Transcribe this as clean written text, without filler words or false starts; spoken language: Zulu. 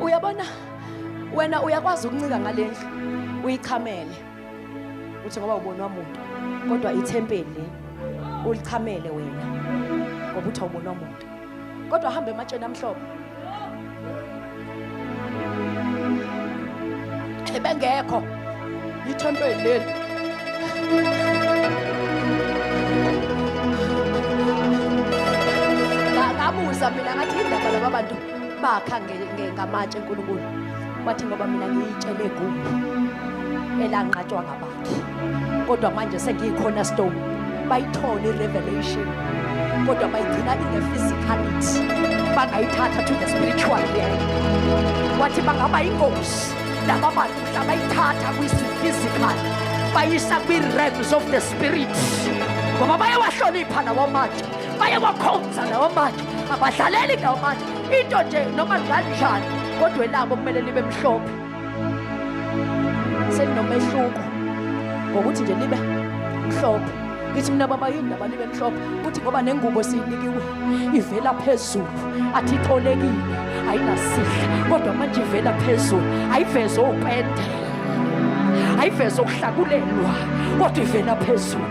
Uyabona wena uyakwazi ukuncika ngalendlu uyichamele uthi ngoba ubonwa muntu, kodwa ithempeli le ulichamele wena ngoba uthi awubonwa muntu, kodwa hamba ematsheni amhlophe ebengekho ithempeli leli. Ngabuza mina ngathi indaba laba bantu bakha ngamatshe enkulunkulu, wathi ngoba mina ngiyitshele egugu elanqatshwa ngabakhi, kodwa manje sengiyi-cornerstone. Bayithole i-revelation kodwa bayigcina in the physicality, bangayithatha to the spiritual realm. Wathi bangaba ingozi laba bantu mhla bayithatha kwi-physical bayisa kwi-realms of the spirit, ngoba bayewahlonipha lawo matshe, bayewakhonza lawo matshe, abadlaleli lawo matshe. Into nje noma linganjani kodwa elabo kumele libe mhlophe, selinomehluko ngokuthi nje libe mhlophe. Ngithi mina baba yini ndaba libe mhlophe? Uthi ngoba nengubo siyinikiwe ivela phezulu, athi itholekile ayinasihla, kodwa manje ivela phezulu, ayiveze opende, ayiveze okuhlakulelwa, kodwa ivela phezulu.